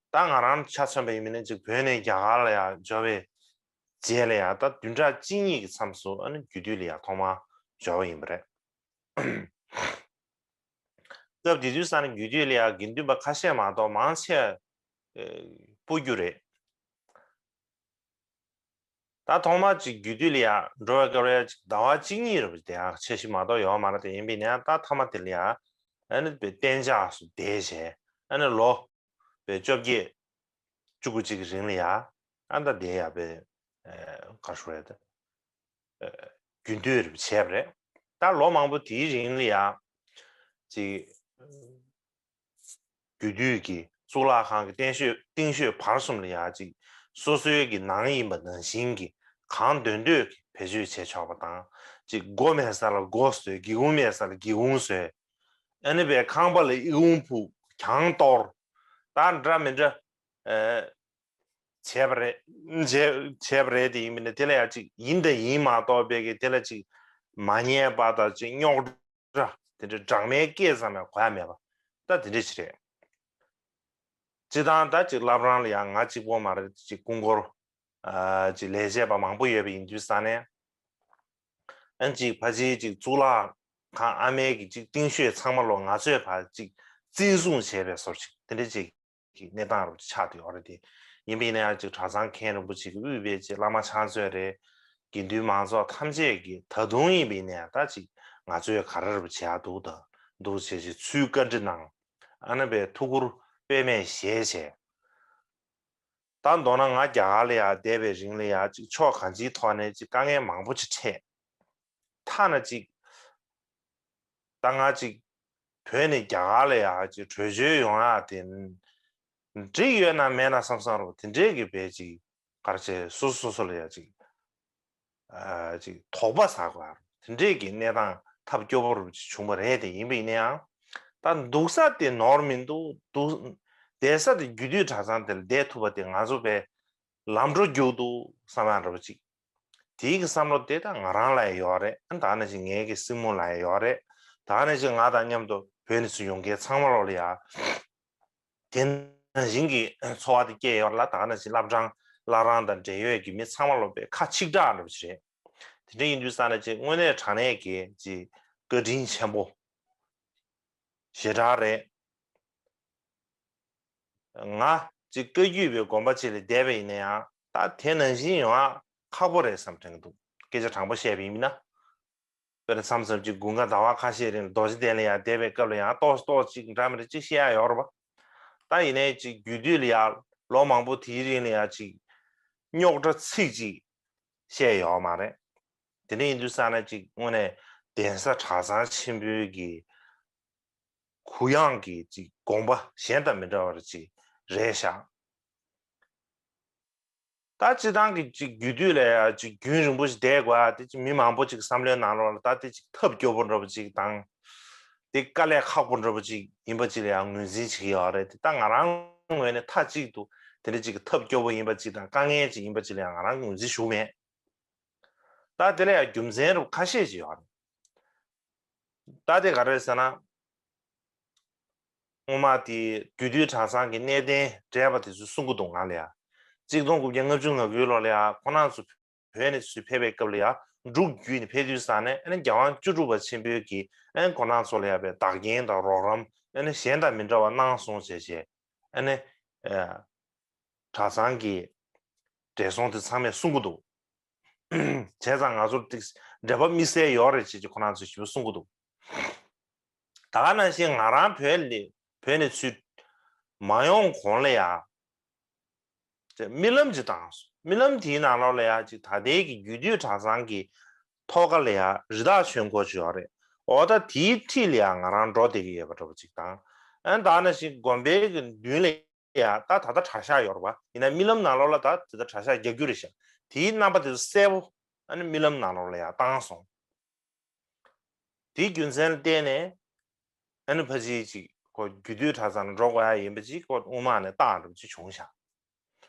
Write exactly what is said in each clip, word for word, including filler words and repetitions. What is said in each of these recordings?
ད་ང་རང་ཆ་མཚོན་པ་ཡིན་མིན་ནི་ཅིག་བོད་ནས་རྒྱ་གར་ལ་ཡང་འབྱོར་བའི་རྗེས་ལ་ཡང་ད་བདུན་ཕྲག་གཅིག་གཉིས་ཀྱི་མཚམས་སུ་ཨ་ནི་རྒྱུད་སྟོད་ལ་ཡང་ཐོག་མར་འབྱོར་བ་ཡིན་པ་རེད། སྐབས་དེ་དུས་ས་ནས་རྒྱུད་སྟོད་ལ་ཡང་དགེ་འདུན་པ་ཁ་ཤས་མ་གཏོགས་མང་ཆེ་སྤོ་རྒྱུ་རེད། ད་ཐོག་མར་ཅིག་རྒྱུད་སྟོད་ལ་ཡང་འགྲོ་བའི་སྐབས་རེ་ཅིག་ཟླ་བ་གཅིག་གཉིས་རེ་བ་དེ་ཡང་ཆེ་ཤོས་མ་གཏོགས་ཡོད་མ་རེད། དེ་ཡིན་པས་ན་ད་མཐའ་མ་དེ་ལ་ཡང་ཨ་ནི་བའི་གཏན་འཇགས་སུ་བསྡད་བྱས་ཨ་ནི་ལོ་བའི་བཅོ་བརྒྱད་བཅུ་དགུ་གཅིག་གི་རིང་ལ་ཡང་ཨ་ད་བསྡད་ཡ་བའི་ག་ཞུ་རེད། རྒྱུན་མཐུད་རེ་བྱས་པ་རེད། ད་ལོ་མང་པོ་དེའི་རིང་ལ་ཡང་ཅིག་རྒྱུད་སྟོད་ཀྱི་གཙུག་ལག་ཁང་གི་རྟེན་ཤོད་རྟིང་ཤོད་བར་གསུམ་ལ་ཡང་ཅིག་སོ་སོའི་གི་ནང་ཡིན་པ་ནང་བཞིན་གྱི་གང་འདོད་འདོད་ཀྱི་བེད་སྤྱོད་བྱས་ཆོག་པ་དང་། ཅིག་སྒོ་མེད་ས་ལ་སྒོ་བཟོས། སྒེའུ་ཁུང་མེད་ས་ལ་སྒེའུ་ཁུང་བཟོས། ཨ་ནི་བའི་ཁང་པ་ལ་ཨི་ཁུང་ཕུབ། གྱང་གཏོར། ད་འདྲ་མི་འདྲ་ཨ་བྱས་པ་རེད། བྱས་བྱས་པ་རེད། དེ་ཡིན་མིན་ནི་དེ་ལ་ཡང་ཅིག་ཡིན་དང་ཡིན་མ་གཏོགས་པའི་གི་དེ་ལ་ཅིག་མ་ཉན་པ་དང་ཅིག་རྙོག་དྲ་དེ་འདྲ་སྦྲགས་མའི་སྐད་ཙམ་ཡང་གོ་ཡ་མེད་པ་ད་དེ་འདྲ་ཅིག་རེད། སྤྱིར་བཏང་ད་ཅིག་བླ་བྲང་ལ་ཡང་ང་གཅིག་པོ་མ་རེད། ཅིག་སྐུ་འཁོར་ཨ་ཅིག་ལས་བྱེད་པ་མང་པོ་ཡོད་པ་ཡིན་དུས་ཙང་ནས་ཨ་ཅིག་ཕལ་ཆེར་ཅིག་གཙུག་ལག་ཁང་ཨ་མའི་གི་ཅིག་རྟིང་ཤོད་ཚང་མ་ལོ་ང་ཚོས་ཕར་ཅིག་བཙན་བཟུང་བྱས་པའི་བཟོ་ཅིག་དེ་འདྲ་ཅིག་གི་གནས་སྟངས་རུ་ཆགས་བསྡད་ཡོད་རེད། དེ་ཡིན་པ་ཡིན་ན་ཡང་ཅིག་གྲྭ་ཚང་མཁན་རིན་པོ་ཆེ་གིས་དབུས་པའི་ཅིག་བླ་མ་ཕྱག་མཛོད་རེད། དགེ་འདུན་མང་ཚོགས་ཐམས་ཅད་ཀྱིས་ད་དུང་ཡིན་པ་ཡིན་ན་ཡང་ད་ཅིག་ང་ཚོས་ག་རེ་རུ་བྱེད་ཡག་འདུག་ད་འདུག་བྱས་ཅིག་ཚུལ་བཀའ་འདྲི་གནང་། ཨ་ནི་བའི་ཐུགས་ཁུར་དཔེ་མེད་བཞེས་བྱས། ད་མདོར་ན་ང་རྒྱ་གར་ལ་ཡང་བསྡད་པའི་རིང་ལ་ཡང་ཅིག་ཕྱོགས་གང་ཅིའི་ཐོག་ནས་ཅིག་དཀའ་ངལ་མང་པོ་ཅིག་འཕྲད། ཐ་ན་ཅིག་ད་ང་ཅིག་བོད་ནས་རྒྱ་གར་ལ་ཡང་ཅིག་བྲོས་བྱོལ་ཡོང་ཡག་དེ་འགྲིག་ཡོད་ན་མེད་ན་བསམ་བསམ་རུ་དེ་འདྲས་ཀྱི་བས་ཅིག་ག་རེ་བྱས་སོ་སོ་སོ་ལ་ཡང་ཅིག་ཨ་ཅིག་དོགས་པ་ཟ་དགོས་རུ་དེ་འདྲས་ཀྱི་གནས་སྟངས་ཐབས་སྐྱོ་པོ་རུ་ཅིག་བྱུང་བ་རེད། དེ་ཡིན་པ་ཡིན་ན་ཡང་ད་འདུག་ས་དེ་ནོར་མི་འདུག་འདུག་བསྡད་ས་དེ་རྒྱུད་སྟོད་གྲྭ་ཚང་དེ་ལ་བསྡད་ཐུབ་པ་དེ་ང་ཚོ་བས་ལམ་འགྲོ་རྒྱུག་འདུག་བསམ་ཡག་འདྲ་པོ་ཅིག་དེའི་གི་བསམ་བློ་དེ་ད་ང་རང་ལ་ཡང་ཡོད་རེད། ཨ་ད་ནང་བཞིན་ངའི་གི་སྲིང་མོ་ལ་ཡང་ཡོད་རེད། ད་ནང་བཞིན་ང་དང་མཉམ་དུ་བོད་ནས་ཚུར་ཡོང་མཁན་ཚང་མ་ལོག་ལ་ཡང་དེ་ནང་བཞིན་གྱི་ཚོར་བ་དེ་སྐྱེས་ཡོད་རེད་ལ། ད་ནང་བཞིན་བླ་བྲང་བླ་བྲང་དང་འབྲེལ་ཡོད་ཀྱི་མི་ཚང་མ་ལོག་པའི་ཁ་ཆིག་སྒྲིལ་འདྲ་པོ་ཅིག་རེད། དེ་འདྲ་ཡིན་དུས་ཙང་ནས་ཅིག་དངོས་གནས་དྲང་གནས་ཀྱི་ཅིག་བཀའ་དྲིན་ཆེན་པོ་ཞེ་དྲག་རེད། ང་ཅིག་བཀའ་བརྒྱུད་པའི་དགོན་པ་ཅིག་ལ་བསྡད་པ་ཡིན་ན་ཡང་ད་དེ་ནང་བཞིན་ཡོང་ཡག་ཁག་པོ་རེད་བསམ་དྲན་གྱི་འདུག་སྐད་ཆ་དྲང་པོ་བཤད་པ་ཡིན་ན། དཔེར་ན་མཚམས་མཚམས་ཅིག་དགུན་ཁ་ཟླ་བ་ཁ་ཤས་རིང་རྡོ་རྗེ་གདན་ལ་ཡང་བསྡད་པའི་སྐབས་ལ་ཡང་ཏོག་ཙམ་ཏོག་ཙམ་ཅིག་འདྲ་མི་འདྲ་ཅིག་བཤད་ཡག་ཡོད་རེད་པ། ད་ཡིན་ནའི་ཅིག་རྒྱུད་སྟོད་ལ་ཡང་ལོ་མང་པོ་དེའི་རིང་ལ་ཡང་ཅིག་རྙོག་དྲ་ཚིག་ཅིག་བཤད་ཡོད་མ་རེད། དེ་འདྲ་ཡིན་དུས་ཙང་ནས་ཅིག་དངོས་གནས་གདན་ས་གྲྭ་ཚང་ཆེན་པོའི་གི་གུ་ཡངས་ཀྱི་ཅིག་དགོངས་པ་གཞན་དང་མི་འདྲ་བར་ཅིག་རེད་ཤག་ད་སྤྱིར་བཏང་གི་ཅིག་རྒྱུད་སྟོད་ལ་ཡང་ཅིག་རྒྱུན་རིང་པོ་ཞིག་བསྡད་དགོས་ཡ་དེ་ཅིག་མི་མང་པོ་ཅིག་བསམ་བློའི་ནང་ལོགས་ལ་ད་དེ་ཅིག་ཐབས་སྐྱོ་པོ་འདྲ་པོ་ཅིག་དང་། དེ་དཀའ་ལས་ཁག་པོ་འདྲ་པོ་ཅིག་ཡིན་པ་ཅིག་ལ་ཡང་ངོས་འཛིན་བྱེད་ཀྱི་ཡོད་རེད། དེ་ད་ང་རང་ངོས་ནས་མཐའ་གཅིག་ཏུ་དེ་འདྲ་ཅིག་གི་ཐབས་སྐྱོ་པོ་ཡིན་པ་ཅིག་དང་དཀའ་ངལ་ཅིག་ཡིན་པ་ཅིག་ལ་ཡང་ང་རང་ངོས་འཛིན་ཞུ་མེད། ད་དེ་ལ་ཡང་རྒྱུ་མཚན་རུ་ཁ་ཤས་ཅིག་ཡོད་རེད། ད་དེ་ག་རེ་ཟེར་ན། སྔོན་མ་དེ་རྒྱུད་སྟོད་གྲྭ་ཚང་གི་གནས་བརྟན་བགྲེས་པ་དེ་ཚོས་གསུང་གི་འདུག་ང་ལ་ཡ། གཅིག་སྟོང་དགུ་བརྒྱ་ལྔ་བཅུ་ང་དགུའི་ལོ་ལ་ཡ་ཁོང་རྣམ་ཚོ་བོད་ནས་ཚུར་ཕེབས་པའི་སྐབས་ལ་ཡ་འབྲུག་བརྒྱུད་ནས་ཕེབས་དུས་ཙང་ནས་ཨ་ནི་རྒྱལ་དབང་བཅུ་དྲུག་པ་ཆེན་པོའི་གི་ཨ་ནི་ཁོང་རྣམ་ཚོ་ལ་ཡ་བའི་བདག་རྐྱེན་དང་རོགས་རམ་ཨ་ནི་གཞན་དང་མི་འདྲ་བ་གནང་སོང་བྱས་བྱས་ཨ་ནི་གྲྭ་ཚང་གི་བགྲེས་སོང་དེ་ཚང་མས་གསུང་གི་འདུག་བྱས་ཙང་ང་ཚོར་ཏིག་འབྲེལ་བ་དམིགས་བསལ་ཡོད་རེད་ཅེས་ཀྱི་ཁོ་རང་ཚོས་ཞིབ་པོ་གསུང་གི་འདུག་ད་ག་ནང་བཞིན་ང་རང་བོད་ལ་བོད་ནས་ཚུར་མ་ཡོང་གོང་ལ་ཡ། རྨི་ལམ་ཅིག་བཏང་སོང་། རྨི་ལམ་དེའི་ནང་ལོགས་ལ་ཡ་ཅིག་ད་ལྟའི་གི་རྒྱུད་སྟོད་གྲྭ་ཚང་གི་ཐོག་ཁ་ལ་ཡ་རི་དྭགས་ཆོས་འཁོར་ཅིག་ཡོད་རེད། འོ་ད་དེའི་འཁྲིས་ལ་ཡ་ང་རང་འགྲོ་བསྡད་ཀྱི་ཡོད་པ་འདྲ་པོ་ཅིག་དང་། ཨ་ནི་ད་ག་ནང་བཞིན་དགོན་པའི་གི་མདུན་ལ་ཡ་ད་ད་ལྟ་གྲྭ་ཤག་ཡོད་རེད་པ། ཡིན་ན་རྨི་ལམ་ནང་ལོགས་ལ་ད་དེ་ད་གྲྭ་ཤག་རྒྱག་རྒྱུ་རེད་ཤག་དེའི་རྣམ་པ་དེ་ཚོ་གསལ་པོ་ཨ་ནི་རྨི་ལམ་ནང་ལོགས་ལ་ཡ་བཏང་སོང་། དེའི་རྒྱུ་མཚན་ལ་བརྟེན་ནས་ཨ་ནི་ཕ་ཅིག་ཅིག་ཁོ་རྒྱུད་སྟོད་གྲྭ་ཚང་འགྲོ་དགོས་ཡ་ཡིན་པ་ཅིག་ཁོ་དབུ་མ་ནས་བཏང་འགྲོ་ཅིག་བྱུང་ཤག་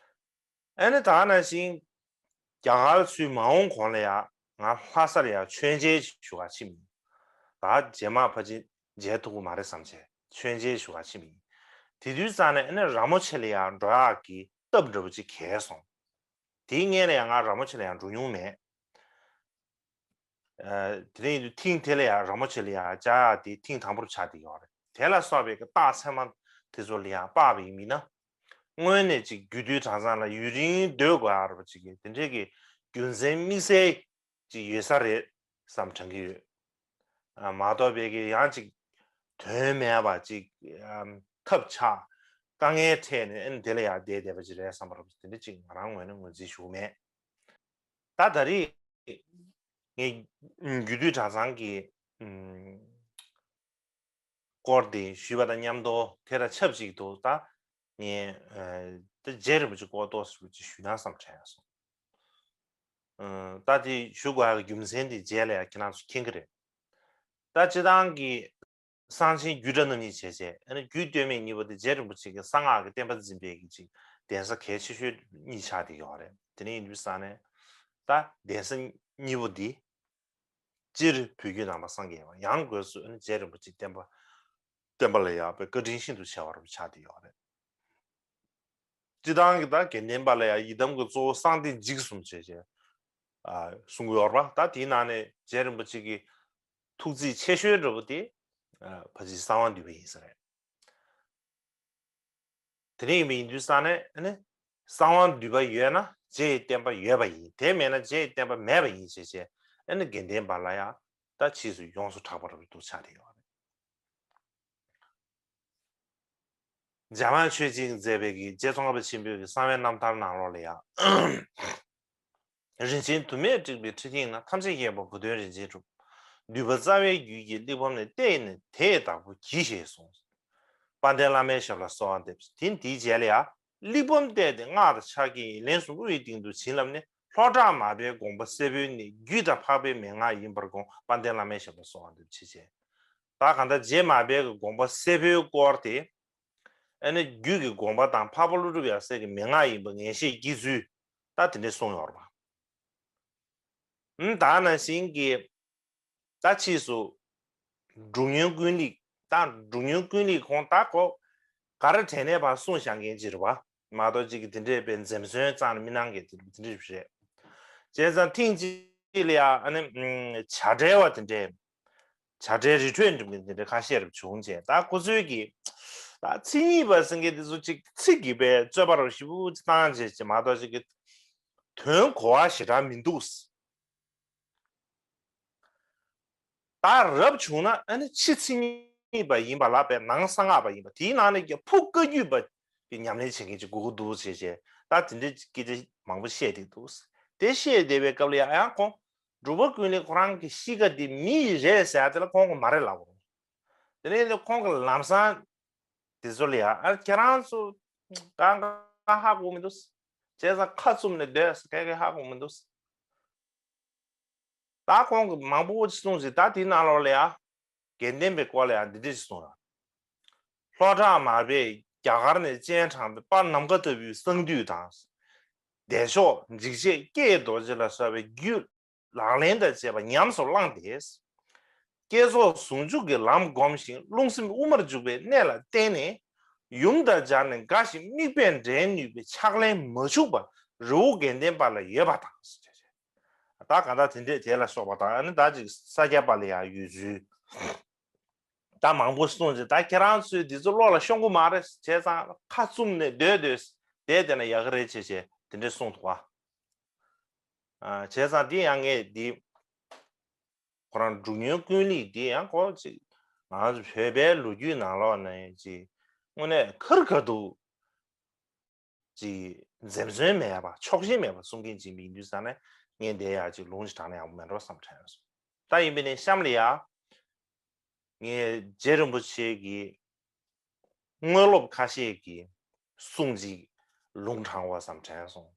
ཨ་ནི་ད་ག་ནང་བཞིན་རྒྱ་གར་ཚུར་མ་འོང་གོང་ལ་ཡ་ང་ལྷ་སར་ཡ་མཆོད་མཇལ་ཞུ་ག་ཕྱིན་མིན། ད་རྗེས་མ་ཕལ་ཆེར་མཇལ་ཐུབ་ཀྱི་མ་རེད་བསམ་བྱས་མཆོད་མཇལ་ཞུ་ག་ཕྱིན་མིན། དེ་དུས་ཙང་ནས་ཨ་ནི་ར་མོ་ཆེ་ལ་ཡང་འགྲོ་ཡག་གི་སྟབས་འདྲ་པོ་ཅིག་གལ་སོང་། དེའི་སྔོན་ལ་ཡང་ང་ར་མོ་ཆེ་ལ་ཡང་འགྲོ་མྱོང་མེད། ཨ། དེ་ནས་ཡིན་དུས་ཐེངས་དེ་ལ་ཡང་ར་མོ་ཆེ་ལ་ཡང་བཅར་ཡག་དེ་ཐེངས་དང་པོར་ཆགས་བསྡད་ཡོད་རེད། དེ་ལ་སོགས་པའི་གི་རྟགས་མཚན་མ་དེ་ཚོ་ལ་ཡང་དཔག་པ་ཡིན་མིན་ན། སྔོན་ནས་ཅིག་རྒྱུད་སྟོད་གྲྭ་ཚང་ལ་ཡུན་རིང་སྡོད་དགོས་ཡག་རེད་པ་ཅིག་གི་དེ་འདྲའི་གི་རྒྱུ་མཚན་དམིགས་བསལ་ཅིག་ཡོད་ས་རེད་བསམ་དྲན་གྱི་ཡོད། ཨ། མ་གཏོགས་པའི་གི་ཡང་ཅིག་དོན་མེད་པ་ཅིག་ཨམ། ཐབས་ཆག་དཀའ་ངལ་འཕྲད་ནས་ཨ་ནི་དེ་ལ་ཡང་བསྡད་བསྡད་པ་ཅིག་རེད་བསམ་པ་རེད་པ་ཅིག་དེ་འདྲ་ཅིག་ང་རང་ངོས་ནས་ངོས་འཛིན་ཞུ་གི་མེད། ད་ད་རེས་ངས་རྒྱུད་སྟོད་གྲྭ་ཚང་གི་ཨུམ། སྐོར་དེ་ཞུས་པ་དང་མཉམ་དུ་དེ་དང་ཆབས་ཅིག་ཏུ་ད་ངས་ཨ། ད་རྗེ་རིན་པོ་ཆེའི་སྐོར་ཏོག་ཙམ་ཅིག་ཞུས་ན་བསམ་དྲན་སོང་། ཨ། ད་དེ་ཞུ་དགོས་ཡག་གི་རྒྱུ་མཚན་དེ་རྗེས་ལ་ཡང་ཁྱེད་རང་ཚོ་མཁྱེན་གྱི་རེད། ད་སྤྱིར་བཏང་གི་གསང་ཆེན་རྒྱུད་གྲྭ་རྣམ་གཉིས་བྱས་བྱས་ཨ་ནི་རྒྱུད་སྟོད་སྨད་གཉིས་པོ་དེ་རྗེ་རིན་པོ་ཆེ་གི་གསང་སྔགས་ཀྱི་བསྟན་པ་འཛིན་པའི་གི་ཅིག་གདན་ས་གལ་ཆེ་ཤོས་གཉིས་ཆགས་བསྡད་ཡོད་རེད། དེ་ནས་ཡིན་དུས་ཙང་ནས་ད་གདན་ས་གཉིས་པོ་འདི་སྤྱིར་བོད་བརྒྱུད་ནང་པ་སངས་རྒྱས་པ། ཡང་སྒོས་སུ་ཨ་ནི་རྗེ་རིན་པོ་ཆེ་བསྟན་པ་བསྟན་པ་ལ་ཡང་བཀའ་དྲིན་ཤིན་ཏུ་ཆེ་བ་རུ་ཆགས་བསྡད་ཡོད་རེད། སྤྱིར་བཏང་གི་ད་དགེ་ལྡན་པ་ལ་ཡང་ཡི་དམ་གྱི་གཙོ་བོ་གསང་བདེ་འཇིགས་གསུམ་བྱས་བྱས་ཨ། གསུང་གི་ཡོད་རེད་པ། ད་དེའི་ནང་ནས་རྗེ་རིན་པོ་ཆེ་གི་ཐུགས་རྩིས་ཆེ་ཤོས་འདྲ་པོ་དེ་ཨ། ཕ་གི་གསང་བ་འདུས་པ་ཡིན་ས་རེད། དེ་འདྲ་ཡིན་པ་ཡིན་དུས་ཙང་ནས་ཨ་ནི་གསང་བ་འདུས་པ་ཡོད་ན་རྗེ་ཡི་བསྟན་པ་ཡོད་པ་ཡིན། དེ་མེད་ན་རྗེ་ཡི་བསྟན་པ་མེད་པ་ཡིན་བྱས་བྱས་ཨ་ནི་དགེ་ལྡན་པ་ལ་ཡང་ད་ཕྱིས་སུ་ཡོངས་སུ་གྲགས་པ་རུ་འདུག་ཆགས་བསྡད་ཡོད་རེད། འཇམ་དབྱངས་ཆོས་རྗེས་མཛད་པའི་གི་རྗེ་ཙོང་ཁ་པ་ཆེན་པོའི་གི་གསང་བའི་རྣམ་ཐར་ནང་ལོགས་ལ་ཡང་། རིན་ཆེན་དུ་མས་སྤྲས་པའི་ཁྲི་སྟེང་ན། ཐམས་ཅད་མཁྱེན་པ་གོ་དོན་རིན་ཆེན་གྲུབ། འདུས་པ་རྩ་བའི་རྒྱུད་ཀྱི་གླེགས་བམ་ནི། བལྟས་ནས་དེ་ཡི་བདག་པོ་གྱིས་ཞེས་གསུངས། དཔལ་ལྡན་བླ་མའི་ཞབས་ལ་གསོལ་བ་འདེབས། དེ་འདིའི་རྗེས་ལ་ཡང་། གླེགས་བམ་བལྟས་ཏེ་སྔགས་དང་ཕྱག་རྒྱའི་ཡིག་ལན་གསུམ་དབུའི་སྟེང་དུ་བྱིན་བརླབས་ནས། ལྷོ་བྲག་མར་པའི་དགོངས་པ་གསལ་བོའི་གནད། རྒྱུད་དང་འཕགས་པའི་མན་ངག་ཡིན་པར་དགོངས། དཔལ་ལྡན་བླ་མའི་ཞབས་ལ་གསོལ་བ་འདེབས་བྱས་བྱས། ད་གང་ལྟར་རྗེ་མར་པའི་གི་དགོངས་པ་གསལ་བོའི་སྐོར་དེ། ཨ་ནི་རྒྱུད་ཀྱི་དགོངས་པ་དང་འཕགས་པ་ཀླུ་སྒྲུབ་ཡབ་སྲས་ཀྱི་མན་ངག་ཡིན་པ་ངེས་ཤེས་སྐྱེ་ཚུལ་ད་དེ་འདྲས་གསུངས་ཡོད་རེད་པ། ཨ་ནི་ད་ནང་བཞིན་གྱི་ད་ཕྱིས་སུ་འབྲུག་སྨྱོན་ཀུན་ལེགས། ད་འབྲུག་སྨྱོན་ཀུན་ལེགས་ཁོང་ད་ཁོ་ག་རེ་དྲན་ནས་ཕར་གསུངས་བཞག་མཁན་ཅིག་རེད་པ། མ་གཏོགས་ཅིག་གི་དེ་འདྲས་པའི་འཛེམ་ཟོན་རྩ་ནས་མི་གནང་མཁན་དེ་འདྲས་རེད། བྱས་ཙང་ཐེངས་གཅིག་ལ་ཡང་ཨ་ནི་ཨམ། བྱ་བྲལ་བ་དེ་འདྲས། བྱ་བྲལ་རི་ཁྲོད་འགྲིམ་མཁན་དེ་འདྲས་ཁ་ཤས་རེ་བྱུང་བྱས། ད་ཁོ་ཚོའི་གི་ད་མཚན་ཉིད་པ་ཟེར་མཁན་དེ་ཚོ་ཅིག་ཚིག་གི་པའི་རྩོད་པ་རུ་ཞིབ་པོ་ཅིག་བཏང་བྱས་བྱས་མ་གཏོགས་ཅིག་གི་དོན་གོ་བ་ཞེ་དྲག་མི་འདུག། ད་རབ་བྱུང་ན་ཨ་ནི་ཕྱི་མཚན་ཉིད་པ་ཡིན་པ་ལ་པའི་ནང་གསང་སྔགས་པ་ཡིན་པ། དེའི་ནང་ནས་ཀྱང་ཕུགས་བཀའ་བརྒྱུད་པ་གི་ཉམས་ལེན་བྱེད་མཁན་ཅིག་དགོས་ཀྱི་འདུག་ཟེར་བྱས། ད་དེ་འདྲའི་སྐད་ཆ་མང་པོ་བཤད་བསྡད་འདུག། དེ་བཤད་བསྡད་པའི་སྐབས་ལ་ཡང་ཡང་ཁོང་འབྲུག་པ་ཀུན་ལེགས་ཁོ་རང་གི་གཤིས་ཀ་དེ་མི་ཡི་རེད་ཟེར་ཡ་དེ་ལ་ཁོང་གིས་མ་རེད་ལབ་དགོས། དེ་ནས་ཁོང་གི་ལམ་སང་དེ་ཚོ་ལ་ཡང་ཨ་ཁྱེད་རང་ཚོ་གང་གང་ཧ་གོ་མི་འདུག། བྱས་ཙང་ཁ་བཙུམ་ནས་སྡོད་ཟེར། ག་གེ་ཧ་གོ་མི་འདུག། ད་ཁོང་གིས་མང་པོ་ཅིག་གསུངས་ཟིན། ད་དེའི་ནང་ལོགས་ལ་ཡང་དགེ་ལྡན་པའི་སྐོར་ལ་ཡང་འདི་འདྲ་ཞིག་གསུངས་ཡོད། ལྷོ་བྲག་མར་པས་རྒྱ་གར་ནས་སྤྱན་དྲངས་པའི་དཔལ་ནམ་མཁའ་ལྟ་བུའི་གསང་འདུས་དང་། བདེ་མཆོག་འཇིགས་བྱེད་ཀྱེའི་རྡོ་རྗེ་ལ་སོགས་པའི་རྒྱུད་ལག་ལེན་དང་བཅས་པ་ཉམས་སུ་བླངས་ཏེ། བསྐྱེད་རྫོགས་ཟུང་འཇུག་གི་ལམ་བསྒོམ་ཞིང་རླུང་སེམས་དབུ་མར་འཇུག་པའི་གནད་ལ་བརྟེན་ནས། ཡུམ་དང་སྦྱར་ནས་དགའ་ཞིང་དམིགས་པས་འདྲེན་ནུས་པའི་ཕྱག་ལེན་མ་འཆུག་པ་རི་བོ་དགེ་ལྡན་པ་ལ་ཡོད་པ་དང་། ད་ག་ད་དེ་འདྲས་དེ་ལ་སོགས་པ་དང་། ཨ་ནི་ད་ཅིག་ས་སྐྱ་པ་ལ་ཡང་ཡོད་ཚུལ་ད་མང་པོ་གསུངས་ཚེ། ད་ཁྱེད་རང་ཚོས་འདི་ཚོ་བློ་ལ་ཤོང་གི་མ་རེད། བྱས་ཙང་ཁ་བཙུམ་ནས་སྡོད་སྡོད་བསྡད་བསྡད་ན་ཡག་གི་རེད་བྱས་བྱས་དེ་འདྲས་གསུངས་འདུག་པ། ཨ། བྱས་ཙང་འདི་ཡང་ངས་འདི་ཁོ་རང་འབྲུག་སྨྱོན་ཀུན་ལེགས་འདི་ཡང་ཁོ་ཅིག་ང་ཚོ་བོད་པའི་ལོ་རྒྱུས་ནང་ལོགས་ནས་ཅིག་དངོས་གནས་ཁ་རི་ཁ་ཐུག་ཅིག་འཛེམ་ཟོན་མེད་པ་ཕྱོགས་ཞེན་མེད་པ་གསུང་མཁན་ཅིག་ཡིན་དུས་ཙང་ནས་ངས་འདི་ཡང་ཅིག་ལུང་ཅིག་དྲངས་ན་ཡག་པོ་མེད་འགྲོ་བསམ་དྲན་སོང་། ད་ཡིན་པས་ནས་གཤམ་ལ་ཡ་ངས་རྗེ་རིན་པོ་ཆེ་གི་དངོས་སློབ་ཁ་ཤས་ཀྱི་གསུང་ཅིག་ལུང་དྲངས་པ་བསམ་དྲན་སོང་།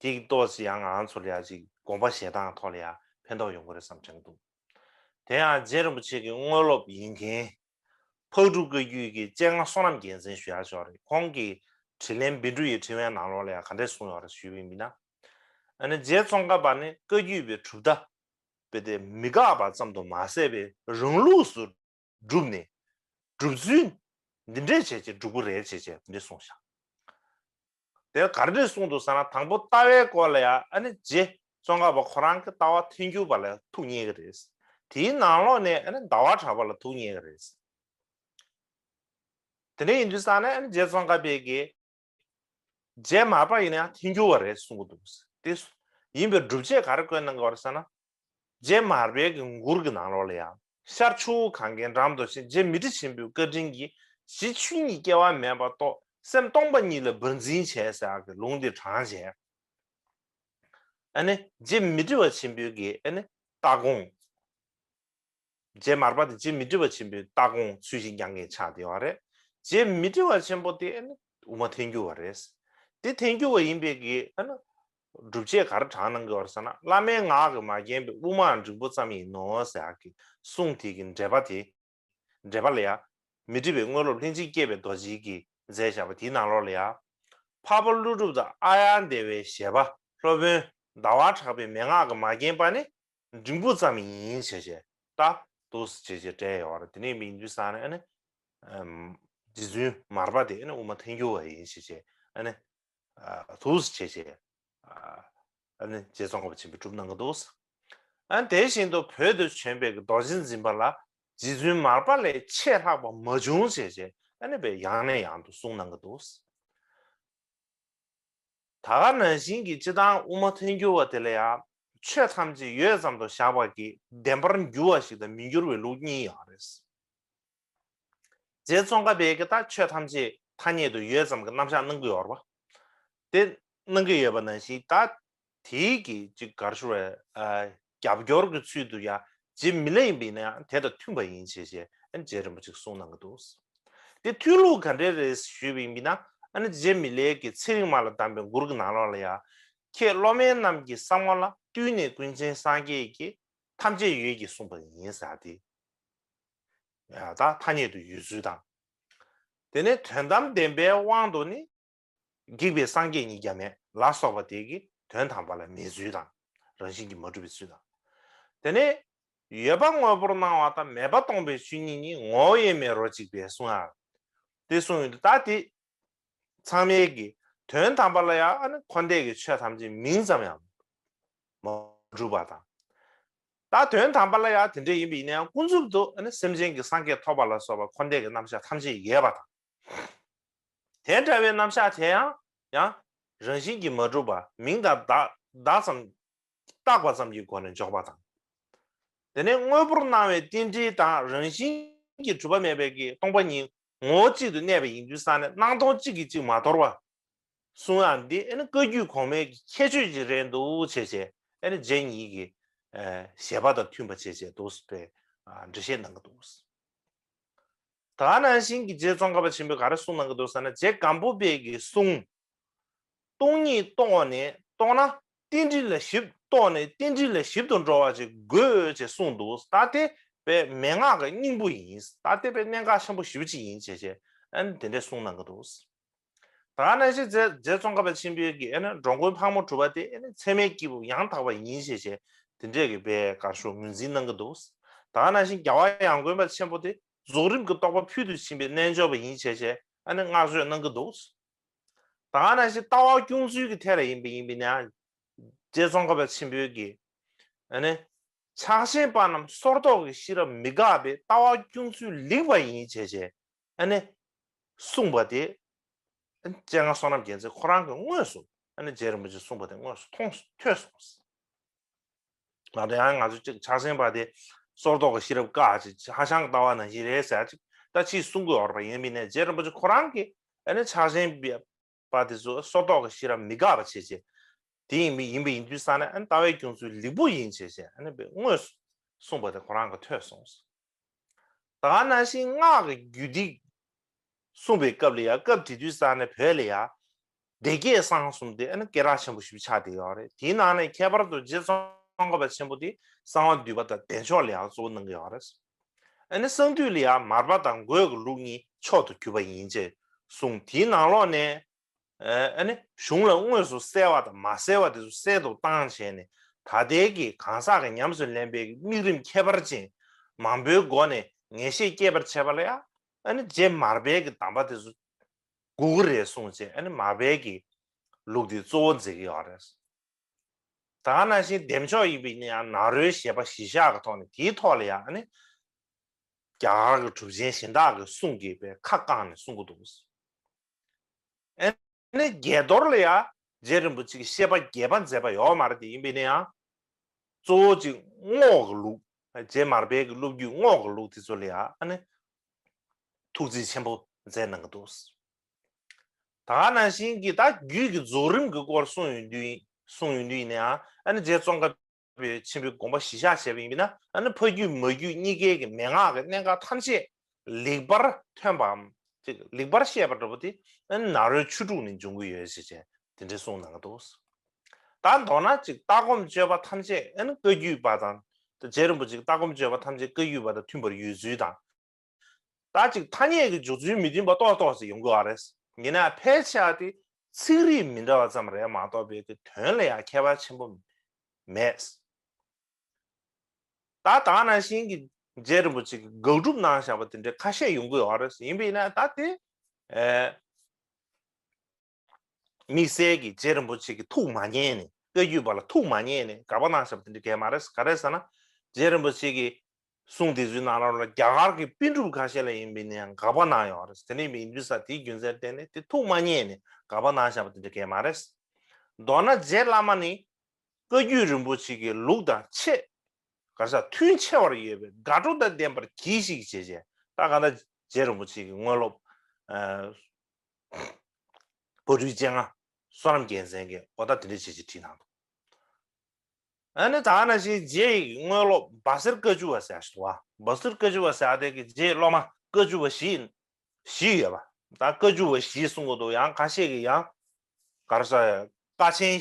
དེ་གི་ཏོག་ཙམ་ཡང་ང་ཚོ་ལ་ཡ་ཅིག་དགོངས་པ་བཞེས་སྟངས་ཐོག་ལ་ཡ་ཕན་ཐོགས་ཡོང་གི་རེད་བསམ་དྲན་གྱི་འདུག། དེ་ཡང་རྗེ་རིན་པོ་ཆེ་གི་དངོས་སློབ་ཡིན་མཁན་ཕག་གྲུ་བཀའ་བརྒྱུད་ཀྱི་སྤྱན་སྔ་བསོད་ནམས་རྒྱལ་མཚན་ཞུ་ཡག་ཅིག་ཡོད་རེད། ཁོང་གིས་དྲིན་ལན་བཻ་ཌཱུརྱའི་ཕྲེང་བའི་ནང་ལོགས་ལ་ཡ་ག་འདྲས་གསུངས་ཡོད་རེད་ཞུས་པ་ཡིན་ན། ཨ་ནི་རྗེ་ཙོང་ཁ་པ་ནི་བཀའ་བརྒྱུད་པའི་གྲུབ་མཐའ་དཔེ་དེ་མི་དགག་པ་ཙམ་དུ་མ་ཟད་པའི་རང་ལུགས་སུ་བསྒྲུབས་ནས། སྒྲུབ་ཚུལ་ འདི་འདྲས་བྱས་བྱས་འགྲུབ་ཀྱི་རེད་བྱས་བྱས་འདི་གསུངས་བཞག་དེ་ག་རེ་གསུངས་འདུག་ཟེར་ན། དང་པོ་ལྟ་བའི་སྐོར་ལ་ཡང་ཨ་ནི་རྗེ་ཙོང་ཁ་པ་ཁོ་རང་གི་ལྟ་བ་ཐལ་འགྱུར་བ་ལ་ཐུགས་མཉེས་ཀྱི་རེད། དེའི་ནང་ལོགས་ནས་ཨ་ནི་ཟླ་བ་གྲགས་པ་ལ་ཐུགས་མཉེས་ཀྱི་རེད། དེ་འདྲ་ཡིན་དུས་ཙང་ནས་ཨ་ནི་རྗེ་ཙོང་ཁ་པས་ཀྱི་རྗེ་མར་པ་ཡིན་ན་ཡང་ཐལ་འགྱུར་བ་རེད་གསུང་གི་འདུག་དེ་ཡིན་པའི་སྒྲུབ་བྱེད་ག་རེ་བཀོད་གནང་གི་ཡོད་རེད་ཟེར་ན། རྗེ་མར་པའི་གི་མགུར་གྱི་ནང་ལོགས་ལ་ཡང་ཤར་ཆུ་བོ་གངྒཱའི་འགྲམ་དུ་ཞེས་རྗེ་མཻ་ཏྲི་ཆེན་པོའི་བཀའ་དྲིན་གྱིས་གཞི་ཆོས་ཉིད་སྐྱེ་བ་མེད་པ་རྟོགས། སེམས་སྟོང་པ་ཉིད་ལ་འབར་འཛིན་བྱས་ཟེར་ཡག་གི་ལུང་འདི་དྲངས་བྱས། ཨ་ནི་རྗེ་མཻ་ཏྲི་པ་ཆེན་པོའི་གི་ཨ་ནི་ལྟ་དགོངས། རྗེ་མར་པ་དེ་རྗེ་མཻ་ཏྲི་པ་ཆེན་པོའི་ལྟ་དགོངས་ཚུལ་བཞིན་སྐྱོང་མཁན་ཆགས་བསྡད་པ་རེད། རྗེ་མཻ་ཏྲི་པ་ཆེན་པོ་དེ་ཨ་ནི་དབུ་མ་ཐལ་འགྱུར་བ་རེད། དེ་ཐལ་འགྱུར་བ་ཡིན་པའི་གི་ཨ་ནི་སྒྲུབ་བྱེད་ག་རེ་དྲངས་གནང་གི་ཡོད་རེད་ཟེར་ན། བླ་མའི་ངག་གིས་མ་བརྒྱན་པའི་དབུ་མའང་འབྲིང་པོ་ཙམ་ཡིན་ནོ་ཟེར་ཡག་གི་གསུང་དེ་གི་འགྲེལ་པ་དེ། འགྲེལ་པ་ལ་ཡང་མཻ་ཏྲི་པའི་དངོས་སློབ་ལྷན་ཅིག་སྐྱེས་པའི་རྡོ་རྗེ་གིས་མཛད་བཞག་པ་དེའི་ནང་ལོགས་ལ་ཡང་། འཕགས་པ་ཀླུ་སྒྲུབ་དང་ཨཱརྱ་དེ་བའི་བཞེད་པ་སློབ་དཔོན་ཟླ་བ་གྲགས་པའི་མན་ངག་གིས་མ་བརྒྱན་པ་ནི་འབྲིང་པོ་ཙམ་ཡིན་ཞེས་བྱས་ད་འདུག་ཟེར་བྱས་བྱས་བཀྲལ་ཡོད་རེད། དེ་ནས་མི་ཡིན་དུས་ཙང་ནས་ཨ་ནི་རྗེ་བཙུན་མར་པ་དེ་ཨ་ནི་དབུ་མ་ཐལ་འགྱུར་བ་ཡིན་ཞེས་བྱས་ཨ་ནི་འདུག་ཟེར་བྱས་བྱས་ཨ་ནི་རྗེ་ཙོང་ཁ་པ་ཆེན་པོས་གྲུབ་གནང་གི་འདུག་ཨ་ནི་དེ་བཞིན་དུ་བོད་དུ་བྱོན་པའི་རྡོ་རྗེ་འཛིན་པ་ལ་རྗེ་བཙུན་མར་པ་ལས་ཆེས་ལྷག་པ་མ་བྱུང་ཞེས་བྱས་ཨ་ནི་དཔེ་ཡང་ནས་ཡང་དུ་གསུངས་གནང་གི་འདུག་ད་ག་ནང་བཞིན་གྱི་སྤྱི་བཏང་དབུ་མ་ཐལ་འགྱུར་བ་དེ་ལ་ཡང་ཆོས་ཐམས་ཅད་ཡོད་ཙམ་དུ་བཞག་པ་གི་བདེན་པར་འགྱུར་བ་ཞིག་དང་མི་འགྱུར་བའི་ལུགས་གཉིས་ཡོད་རེད། རྗེ་ཙོང་ཁ་པས་ཀྱི་ད་ཆོས་ཐམས་ཅད་ཐ་སྙད་དུ་ཡོད་ཙམ་གྱི་རྣམ་གཞག་གནང་གི་ཡོད་རེད་པ། དེ་གནང་གི་ཡོད་པ་ནང་བཞིན་ད་དེའི་གི་ཅིག་ག་རེ་ཞུ་དགོས་རེད། རྒྱབ་སྐྱོར་གྱི་ཚུལ་དུ་ཡང་རྗེ་མི་ལ་ཡིན་པ་ཡིན་ན་ཡང་དེ་དང་མཐུན་པ་ཡིན་ཞེས་བྱས་ཨ་ནི་རྗེ་རིན་པོ་ཆེས་གསུངས་གནང་གི་འདུག་དེ་མཐུན་ལུགས་ག་འདྲས་རེད་ཞུས་པ་ཡིན་ན། ཨ་ནི་རྗེ་མི་ལའི་གི་ཚེ་རིང་མ་ལ་གདམས་པའི་མགུར་གྱི་ནང་ལོགས་ལ་ཡང་། ཁྱེད་སློབ་དམན་རྣམས་ཀྱི་བསམ་ངོ་ལ། བཏུད་ནས་ཀུན་མཁྱེན་སངས་རྒྱས་ཀྱིས། ཐམས་ཅད་ཡོད་ཀྱིས་གསུངས་པ་ཡིན་ཟེར་ཏེ། ཡ་ད་ཐ་སྙད་དུ་ཡོད་ཚུལ་དང་། དེ་ནས་དོན་དམ་བདེན་པའི་དབང་དུ་ནི། བགེགས་པའི་སངས་རྒྱས་ཉིད་ཀྱང་མེད་ལ་སོགས་པ་དེ་གི་དོན་དམ་པ་ལ་མེད་ཚུལ་དང་། རང་བཞིན་གྱིས་མ་གྲུབ་པའི་ཚུལ་དང་། དེ་ནས་ཡོད་པ་དངོས་པོར་སྣང་བ་དང་མེད་པ་སྟོང་པའི་ཆོས་ཉིད་ཉིད་ངོ་བོ་ཡེ་མེད་རོ་གཅིག་པས་གསུང་ཡ། དེ་གསུངས་ཡོད་དུས་ད་དེ་ཚང་མའི་གི་དོན་དམ་པ་ལ་ཡང་ཨ་ནི་འཁོར་འདས་ཀྱི་ཆོས་ཐམས་ཅད་མིང་ཙམ་ཡང་མ་གྲུབ་པ་དང་། ད་དོན་དམ་པ་ལ་ཡང་དེ་འདྲ་ཡིན་པ་ཡིན་ན་ཡང་ཀུན་རྫོབ་ཏུ་ཨ་ནི་སེམས་ཅན་གྱི་སངས་རྒྱས་ཐོབ་པ་ལ་སོགས་པ་འཁོར་འདས་ཀྱི་རྣམ་གཞག་ཐམས་ཅད་ཡོད་པ་དང་། དེ་འདྲ་བའི་རྣམ་གཞག་དེ་ཡང་ཡང་རང་བཞིན་གྱིས་མ་གྲུབ་པ་མིང་དང་བརྡ་བརྡ་ཙམ་བཏགས་པ་ཙམ་གྱི་སྒོ་ནས་འཇོག་པ་དང་། དེ་ནས་དངོས་པོར་སྣང་བའི་རྟེན་འབྲེལ་དང་རང་བཞིན་གྱིས་གྲུབ་པ་མེད་པའི་གི་སྟོང་པ་ཉིད་ངོ་བོ་གཅིག་ཏུ་གནས་པ་ཡིན་དུས་ཙང་ནས་སྣང་སྟོང་གཅིག་གིས་གཅིག་མ་དོར་བ་གསུང་ཡག་འདི་ཨ་ནི་བཀའ་བརྒྱུད་གོང་མའི་གི་ཁྱད་ཆོས་ཅིག་རེད་འདུག་བྱས་བྱས་ཨ་ནི་རྗེ་ཉིད་ཀྱི་བཞེད་པ་དང་མཐུན་པ་བྱས་བྱས་འདུག་ཟེར་བའི་འགྲེལ་བཤད་གནང་གི་འདུག་ད་ནང་བཞིན་གྱི་རྗེ་ཙོང་ཁ་པ་ཆེན་པོས་ག་རེ་གསུངས་གནང་གི་འདུག་ཟེར་ན། རྗེ་སྒམ་པོ་པའི་གི་གསུང་། སྟོང་ཉིད་རྟོགས་ནས་རྟོགས་ན་རྟེན་འབྲེལ་ལ་ཞིབ་རྟོགས་ནས་རྟེན་འབྲེལ་ལ་ཞིབ་ཏུ་འགྲོ་བ་ཅིག་དགོས་ཅེས་གསུངས་འདུག་ད་དེ་དཔེ་མན་ངག་གི་སྙིང་པོ་ཡིན། ད་དེ་དཔེ་གནད་འགག་ཆེན་པོ་ཞེ་པོ་ཅིག་ཡིན་ཅེས་བྱས་ཨ་ནི་དེ་འདྲས་གསུངས་གནང་གི་འདུག་ད་ནང་བཞིན་རྗེ་རྗེ་ཙོང་ཁ་པ་ཆེན་པོའི་གི་ཨ་ནི་འགྲོ་མགོན་ཕག་མོ་གྲུ་པ་དེ་ཨ་ནི་ཚད་མའི་སྐྱེས་བུ་ཡང་དག་པ་ཡིན་ཞེས་བྱས་དེ་འདྲས་ཀྱི་དཔེ་དཀར་ཤོག་ངོས་འཛིན་གནང་གི་འདུག་ད་ནང་བཞིན་རྒྱལ་བ་ཡང་དགོན་པ་ཆེན་པོ་དེ་རྫོགས་རིམ་གྱི་རྟོགས་པ་ཕུལ་དུ་ཕྱིན་པའི་རྣལ་འབྱོར་པ་ཡིན་ཞེས་བྱས་ཨ་ནི་བསྔགས་བརྗོད་གནང་གི་འདུག་ད་ནང་བཞིན་ལྟ་བ་སྐྱོང་ཚུལ་གྱི་ཐད་ལ་ཡིན་པ་ཡིན་པས་ན་རྗེ་ཙོང་ཁ་པ་ཆེན་པོའི་གི་ཨ་ནི་ཕྱག་ཆེན་པ་རྣམས་སོར་རྟོག་གི་ཤེས་རབ་མི་འགགས་པས་ལྟ་བ་སྐྱོང་ཚུལ་ལེགས་པ་ཡིན་ཞེས་བྱས། ཨ་ནི་གསུངས་པ་དེ་ཨ་ནི་སྤྱན་སྔ་བསོད་ནམས་རྒྱལ་མཚན་ཁོ་རང་གིས་དངོས་སུ་ཨ་ནི་རྗེ་རིན་པོ་ཆེས་གསུངས་པ་དེ་དངོས་སུ་མཐོང་སོང་ཐོས་སོང་། ང་ཚོ་ཡང་ང་ཚོ་གཅིག་ཕྱག་ཆེན་པ་དེ་སོར་རྟོག་གི་ཤེས་རབ་བཀག་ཅིག་ཧ་ཤང་ལྟ་བ་ནང་བཞིན་རེད་ཟེར་ཅིག་ད་ཅིག་གསུང་གི་ཡོད་རེད་པ། ཡིན་པས་ན་རྗེ་རིན་པོ་ཆེ་ཁོ་རང་གིས་ཨ་ནི་ཕྱག་ཆེན་པ་དེ་ཚོ་སོར་རྟོག་གི་ཤེས་རབ་མི་འགག་པ་བྱས་བྱས། དེ་ཡིན་པ་ཡིན་པ་ཡིན་དུས་ཙང་ནས་ཨ་ནི་ལྟ་བའི་སྐྱོང་ཚུལ་ལེགས་པོ་ཡིན་བྱས་བྱས་ཨ་ནི་དངོས་སུ་གསུངས་པ་དེ་ཁོ་རང་གིས་ཐོས་སོང་། ད་ག་ནང་བཞིན་སྔགས་ཀྱི་རྒྱུད་སྡེ་གསུངས་པའི་སྐབས་ལ་ཡང་སྐབས་དེ་དུས་ཙང་ནས་བོད་ལ་ཡང་སྡེ་བརྒྱད་གསང་གསུམ་དེ་ཨ་ནི་སྐད་གྲགས་ཆེན་པོ་ཞེ་པོ་ཆགས་བསྡད་ཡོད་རེད། དེའི་ནང་ནས་ཁྱད་པར་དུ་རྗེ་ཙོང་ཁ་པ་ཆེན་པོ་དེ་གསང་བ་འདུས་པ་དང་བདེ་མཆོག་ལ་ཡང་གཙོ་བོ་གནང་གི་ཡོད་རེད། ཨ་ནི་གསང་འདུས་ལ་ཡང་མར་པ་དང་འགོས་ཀྱི་ལུགས་གཉིས་མཆོག་ཏུ་གྱུར་པ་ཡིན་ཅེས་གསུངས། དེའི་ནང་ལོགས་ནས་ཨ་ནི་གཞུང་ལ་དངོས་སུ་གསལ་བ་དང་མ་གསལ་བ་དེ་ཚོ་གསལ་དུ་བཏང་བྱས་ནས་ད་ལྟའི་གི་གང་ཟག་གི་ཉམས་སུ་ལེན་པའི་དམིགས་རིམ་ཁྱད་པར་ཅན་མང་པོའི་སྒོ་ནས་ངེས་ཤེས་སྐྱེད་པར་བྱེད་པ་ལ་ཡང་ ཨ་ནི་རྗེ་མར་པའི་གི་གདམས་པ་དེ་ཚོ་དགོས་ཀྱི་རེད་གསུངས་བྱས། ཨ་ནི་མར་པའི་གི་ལུགས་དེ་གཙོ་བོ་མཛད་ཀྱི་ཡོད་རེད། ད་ག་ནང་བཞིན་འདེམས་ཆོག་ཡིན་པ་ཡིན་ན་ཡང་ནཱ་རོའི་བཞེད་པ་གཞི་བཞག་གི་ཐོག་ནས། དེའི་ཐོག་ལ་ཡང་ཨ་ནི་རྒྱ་གར་གྱི་གྲུབ་ཆེན་གཞན་དག་གི་གསུང་གིས་པའི་ཁ་བཀང་ནས་གསུང་གི་འདུག་ཨ་ནི་བརྒྱད་རྡོར་ལ་ཡང་རྗེ་རིན་པོ་ཆེ་གིས་བཤད་པ་རྒྱས་པ་མཛད་པ་ཡོད་མ་རེད། དེ་ཡིན་པ་ཡིན་ན་ཡང་གཙོ་བོ་གཅིག་རྔོག་གི་ལུགས། རྗེ་མར་པའི་གི་སློབ་བརྒྱུད་རྔོག་གི་ལུགས་དེ་ཚོ་ལ་ཡང་ཨ་ནི་ཐུགས་རྗེ་ཆེན་པོ་མཛད་གནང་གི་འདུག་ད་ག་ནང་བཞིན་གྱི་ད་རྒྱུད་ཀྱི་རྫོགས་རིམ་གྱི་སྐོར་གསུང་ཡོང་དུས། གསུང་ཡོང་དུས་ཡིན་ན་ཡང་ཨ་ནི་རྗེ་ཙོང་ཁ་པའི་ཆེན་པོའི་དགོངས་པ་གཞི་བཞག་བྱས་པ་ཡིན་ན། ཨ་ནི་ཕ་རྒྱུད་མ་རྒྱུད་གཉིས་ཀའི་གི་མན་ངག་གི་གནད་འགག་ཐམས་ཅད་ལེགས་པར་ཐོན་པའམ་ཅིག་ལེགས་པར་བཤད་པ་འདྲ་པོ་དེ་ཨ་ནི་ནཱ་རོའི་ཆོས་དྲུག་ནས་འབྱུང་གི་ཡོད་ཅེས་བྱས་དེ་འདྲའི་གསུངས་གནང་གི་འདུག་ད་མདོར་ན་ཅིག་ལྟ་སྒོམ་སྤྱོད་པ་ཐམས་ཅད་ཨ་ནི་བཀའ་བརྒྱུད་པ་དང་། རྗེ་རིན་པོ་ཆེ་གི་ལྟ་སྒོམ་སྤྱོད་པ་ཐམས་ཅད་བཀའ་བརྒྱུད་པ་དང་མཐུན་པར་ཡོད་ཚུལ་དང་། ད་ཅིག་ཐ་སྙད་ཀྱི་འཇོག་ཚུལ་མི་མཐུན་པ་ཏོག་ཏོག་ཙམ་ཡོང་གི་ཡོད་རེད། ཡིན་ན་ཕལ་ཆེ་བ་དེ་ཚིག་རིས་མི་འདྲ་བ་ཙམ་རེད་མ་གཏོགས་པའི་གི་དོན་ལ་ཡང་ཁྱད་པར་ཆེན་པོ་མེད། ད་ད་ག་ནང་བཞིན་གྱི་རྗེ་རིན་པོ་ཆེ་གིས་དགག་སྒྲུབ་གནང་བཞག་པ་དེ་འདྲ་ཁ་ཤས་ཡོང་གི་ཡོད་རེད། ཡིན་པ་ཡིན་ན་ད་དེ་ཨེ། དམིགས་བསལ་གྱི་རྗེ་རིན་པོ་ཆེ་གིས་ཐུགས་མ་མཉེས་ནས། བཀའ་བརྒྱུད་པ་ལ་ཐུགས་མ་མཉེས་ནས་དགག་པ་གནང་བཞག་པ་དེ་འདྲ་གང་ཡང་མ་རེད། ག་རེ་ཟེར་ན། རྗེ་རིན་པོ་ཆེ་གི་གསུང་དེ་ཚོའི་ནང་ལོགས་ལ་རྒྱ་གར་གྱི་པཎ་གྲུབ་ཁ་ཤས་ལ་ཡིན་པ་ཡིན་ན་ཡང་དགག་པ་གནང་ཡོད་རེད། དེ་འདྲ་ཡིན་དུས་ཙང་དེའི་རྒྱུ་མཚན་བརྟེན་ནས་དེ་ཐུགས་མ་མཉེས་ནས་དགག་པ་གནང་བཞག་པ་དེ་འདྲ་གང་ཡང་མ་རེད། མདོར་ན་རྗེ་བླ་མ་ནི་བཀའ་བརྒྱུད་རིན་པོ་ཆེ་གི་ལུགས་དང་ཆེས་ག་རེ་ཟེར། མཐུན་ཆེ་བར་ཡོད་པས་དགའ་སྤྲོ་དང་ལྡན་པར་གྱིས་ཤིག་ཅེས་བྱས། ད་གང་ལྟར་རྗེ་རིན་པོ་ཆེ་གི་དངོས་སློབ་ཨ་བ་ཕྲུག་སྤྱན་སྔ་བསོད་ནམས་རྒྱལ་མཚན་གྱིས་འོ་ད་དེ་འདྲ་བྱས་ཅིག་བྲིས་གནང་འདུག་ཨ་ནི་ད་ག་ནང་བཞིན་རྗེ་ཡི་དངོས་སློབ་སྦ་སེར་བཀའ་བཅུ་བ་ཟེར་ཞིག་འདུག་བ། སྦ་སེར་བཀའ་བཅུ་བ་ཟེར་དེ་གི་རྗེའི་སློབ་མ་བཀའ་བཅུ་བ་བཞི་བཞི་ཡོད་པ། ད་བཀའ་བཅུ་བ་བཞི་གསུང་གི་འདུག་ཡང་ཁ་ཤས་ཀྱིས་ཡང་ག་རེ་ཟེར། ཀ་ཆེན་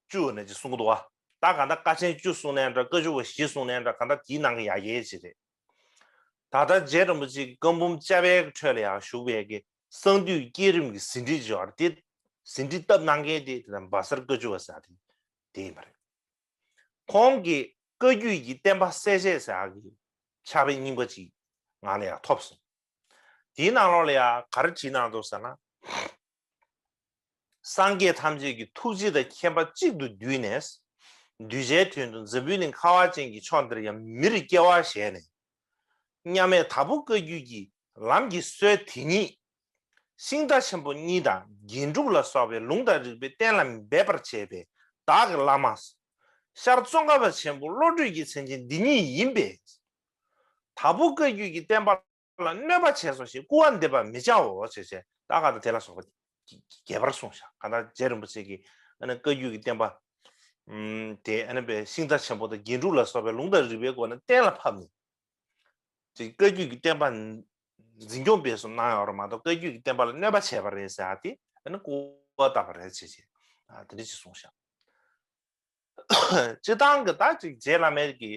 བཅུ་ནས་ཅིག་གསུང་གི་འདུག་བ། ད་གང་ལྟར་ཀ་ཆེན་བཅུ་གསུང་ནའི་འདྲ། བཀའ་བཅུ་བ་བཞི་གསུང་ནའི་འདྲ། གང་ལྟར་དེའི་ནང་གི་ཡ་གྱལ་ཅིག་རེད། ད་ལྟ་རྗེ་རིན་པོ་ཆེ་གི་བཀའ་འབུམ་བཅའ་བའི་ཁྲོད་ལ་ཡང་བཞུགས་པའི་གི་གསང་འདུས་བསྐྱེད་རིམ་གྱི་ཟིན་བྲིས་ཅིག་ཡོད་རེད། དེ་ཟིན་བྲིས་བཏབ་གནང་མཁན་དེ་དེ་ད་སྦ་སེར་བཀའ་བཅུ་བ་ཟེར་དེ་དེ་ཡིན་པ་རེད། ཁོང་གིས་བཀའ་བརྒྱུད་ཀྱི་བསྟན་པ་གསལ་བཤད་ཟེར་ཡག་གི་ཕྱག་དཔེ་རྙིང་པ་ཅིག་ང་ལ་ཡང་ཐོབ་སོང་། དེའི་ནང་ལོགས་ལ་ཡང་ག་རེ་བྲིས་གནང་འདུག་ཟེར་ན། སངས་རྒྱས་ཐམས་ཅད་ཀྱི་ཐུགས་རྗེ་དང་མཁྱེན་པ་གཅིག་ཏུ་བསྡུས་ནས། གདུལ་བྱའི་དོན་དུ་འཛམ་བུའི་གླིང་ཁ་བ་ཅན་གྱི་ཕྱོགས་འདིར་ཡང་མིར་སྐྱེ་བ་བཞེས་ནས། མཉམ་མེད་དྭགས་པོ་བཀའ་བརྒྱུད་ཀྱི་ལམ་གྱི་སྲོལ་དེ་ཉིད། ཤིང་རྟ་ཆེན་པོ་གཉིས་དང་རྒྱན་དྲུག་ལ་སོགས་པའི་ལུང་དང་རིགས་པས་གཏན་ལ་འབེབས་པར་བྱེད་པའི་བདག་གི་བླ་མ། ཤར་ཙོང་ཁ་པ་ཆེན་པོ་བློ་གྲོས་ཀྱི་མཚན་ཅན་འདི་ཉིད་ཡིན་པས། དྭགས་པོ་བཀའ་བརྒྱུད་ཀྱི་བསྟན་པ་ལ་གནོད་པ་བྱས་སོ་ཞེས་སྐུར་བ་འདེབས་པར་མི་བྱའོ་ཞེས་བྱས། ད་ག་ད་དེ་ལ་སོགས་པ་རྒྱས་པར་གསུངས་ཤག་གང་ལྟར་རྗེ་རིན་པོ་ཆེ་གིས་ཨ་ནི་བཀའ་བརྒྱུད་ཀྱི་བསྟན་པ་ཨམ་དེ་ཨ་ནི་པའི་ཤིང་རྟ་ཆེན་པོ་དང་རྒྱན་དྲུག་ལ་སོགས་པའི་ལུང་དང་རིགས་པའི་སྒོ་ནས་གཏན་ལ་ཕབ་ནས། ཅིག་བཀའ་བརྒྱུད་ཀྱི་བསྟན་པ་འཛིན་སྐྱོང་སྤེལ་གསུམ་གནང་ཡོད་རེད་མ་གཏོགས། བཀའ་བརྒྱུད་ཀྱི་བསྟན་པ་ལ་གནོད་པ་བྱས་པ་རེད་ཟེར་ཡག་དེ་ཨ་ནི་སྐུར་བ་བཏབ་པ་རེད་ཅེས་བྱས། ཨ་དེ་འདྲ་ཅིག་གསུངས་ཤག་སྤྱིར་བཏང་གི་ད་ཅིག་རྗེ་བླ་མའི་གི་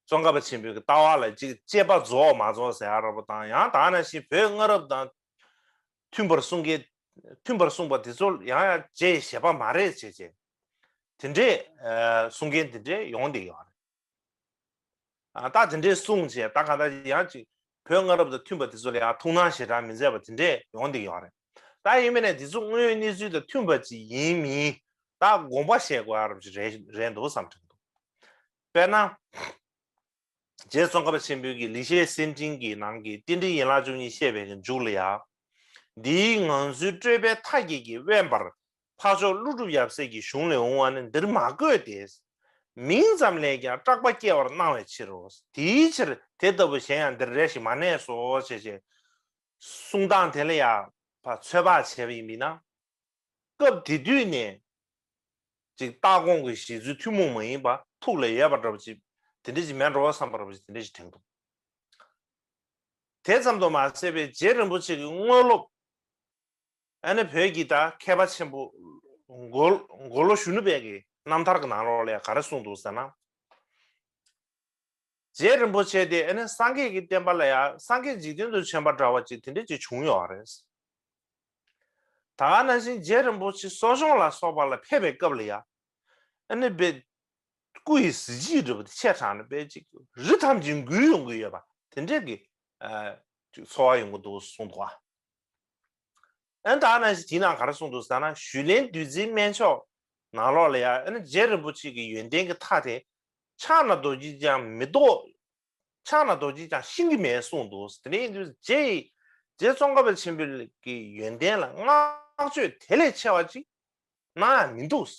ཙོང་ཁ་པ་ཆེན་པོའི་གི་ལྟ་བ་ལ་ཅིག་དཔྱད་པ་རྫོགས་མ་རྫོགས་ཟེར་ཡག་འདྲ་པོ་དང་། ཡང་ད་ག་ནང་བཞིན་བོད་སྔ་རབས་དང་མཐུན་པར་གསུང་མཁན། མཐུན་པར་གསུངས་པ་དེ་ཚོ་ཡང་ཡང་རྗེ་ཡི་བཞེད་པ་མ་རེད་ཅེས་བྱས། དེ་འདྲས་ཨ་གསུང་མཁན་དེ་འདྲས་ཡོང་བསྡད་ཡོད་རེད། ཨ་ད་དེ་འདྲས་གསུངས་བྱས། ད་གང་ལྟར་ཡང་ཅིག་བོད་སྔ་རབས་དང་མཐུན་པ་དེ་ཚོ་ལ་ཡང་ཐུགས་སྣང་ཞེ་དྲག་མི་མཛད་པ་དེ་འདྲས་ཡོང་བསྡད་ཡོད་རེད། ད་ཡིན་མིན་ནས་དེ་ཚོ་དངོས་ཡོད་གནས་ཚུལ་དང་མཐུན་པ་ཅིག་ཡིན་མིན་ད་དགོངས་པ་བཞེས་དགོས་ཡག་རབ་ཅིག་རེད་རེད་འདུག་བསམ་དྲན་འདུག་དཔེར་ན། རྗེ་ཙོང་ཁ་པ་ཆེན་པོའི་གི་ལེགས་བཤད་གསེར་ཕྲེང་གི་ནང་གི་རྟེན་འབྲེལ་ཡན་ལག་བཅུ་གཉིས་བཤད་པའི་གི་མཇུག་ལ་ཡང་། འདིའི་ངང་ཚུལ་སྤྲོས་པའི་མཐའ་བརྒྱད་ཀྱིས་དབེན་པར་འཕགས་མཆོག་ཀླུ་སྒྲུབ་ཡབ་སྲས་ཀྱི་གཞུང་ལས་འོང་བ་ནི་འདིར་མ་བཀོད་དེ། མིང་ཙམ་ལས་ཀྱང་སྐྲག་པ་སྐྱེ་བར་སྣང་བའི་ཕྱིར་རོ། དེའི་ཕྱིར་དེ་ལྟ་བུ་གཞན་ཡང་འདིར་རེ་ཞིག་མ་གནས་སོ་ཞེས་བྱས། གསུང་སྟངས་དེ་ལ་ཡང་ཕར་ཚོད་དཔག་བྱས་པ་ཡིན་པས་ན། སྐབས་དེ་དུས་ནས་ཅིག་ལྟ་དགོངས་ཀྱི་བཞེད་ཚུལ་ཐུན་མོང་མ་ཡིན་པ་ཐུགས་ལ་ཡོད་པ་འདྲ་པོ་ཅིག་དེ་འདྲ་ཅིག་མེད་འགྲོ་བསམ་པ་འདྲ་པོ་ཅིག་དེ་འདྲ་ཅིག་དྲན་འདུག་དེ་ཙམ་དུ་མ་ཟད་པའི་རྗེ་རིན་པོ་ཆེ་གི་དངོས་སློབ། ཨ་ནི་བོད་ཀྱི་ད་མཁས་པ་ཆེན་པོ་མགོ་མགོ་ལོག་གཞོན་ནུ་དཔལ་གྱི་རྣམ་ཐར་གྱི་ནང་ལོགས་ལ་ཡང་ག་རེ་གསུངས་འདུག་ཟེར་ན། རྗེ་རིན་པོ་ཆེ་དེ་ཨ་ནི་སངས་རྒྱས་ཀྱི་བསྟན་པ་ལ་ཡང་སངས་རྒྱས་འཇིག་རྟེན་དུ་བྱོན་པ་འདྲ་བ་ཅིག་དེ་འདྲ་ཅིག་བྱུང་ཡོད་རེད། ད་ག་ནང་བཞིན་རྗེ་རིན་པོ་ཆེ་གསོ་སྦྱོང་ལ་སོགས་པ་ལ་ཕེབས་པའི་སྐབས་ལ་ཡང་ཨ་ནི་དཔེ་སྐུ་ཡི་གཟི་བརྗིད་འདྲ་པོ་དེ་ཆེ་དྲགས་ནས་དཔེ་ཅིག་རི་ཐམས་ཅད་འགུལ་ཡོང་གི་ཡོད་པ་དེ་འདྲ་གི་ཨ་ ཅིག་ཚོར་བ་ཡོང་གི་འདུག་གསུངས་འདུག་ཨ། ཨན་ད་ནང་བཞིན་དེའི་ནང་ག་རེ་གསུངས་འདུག་ཟེར་ན། ཞུས་ལན་བདུད་རྩིའི་སྨན་མཆོག་ནང་ལོགས་ལ་ཡ། ཨ་ནི་རྗེ་རིན་པོ་ཆེ་གི་ཡོན་ཏན་གྱི་མཐའ་དེ། ཕྱག་ན་རྡོ་རྗེས་ཀྱང་མི་ལྡོག་ཕྱག་ན་རྡོ་རྗེས་ཀྱང་ཤིང་གི་མེ་གསུངས་འདུག་དེ་ནས་ཡིན་དུས་རྗེ་ཡིས་རྗེ་ཙོང་ཁ་པ་ཆེན་པོའི་གི་ཡོན་ཏན་ལ་བསྔགས་བརྗོད་དེ་ལས་ཆེ་བ་ཅིག་གནང་ཡ་མི་འདུག་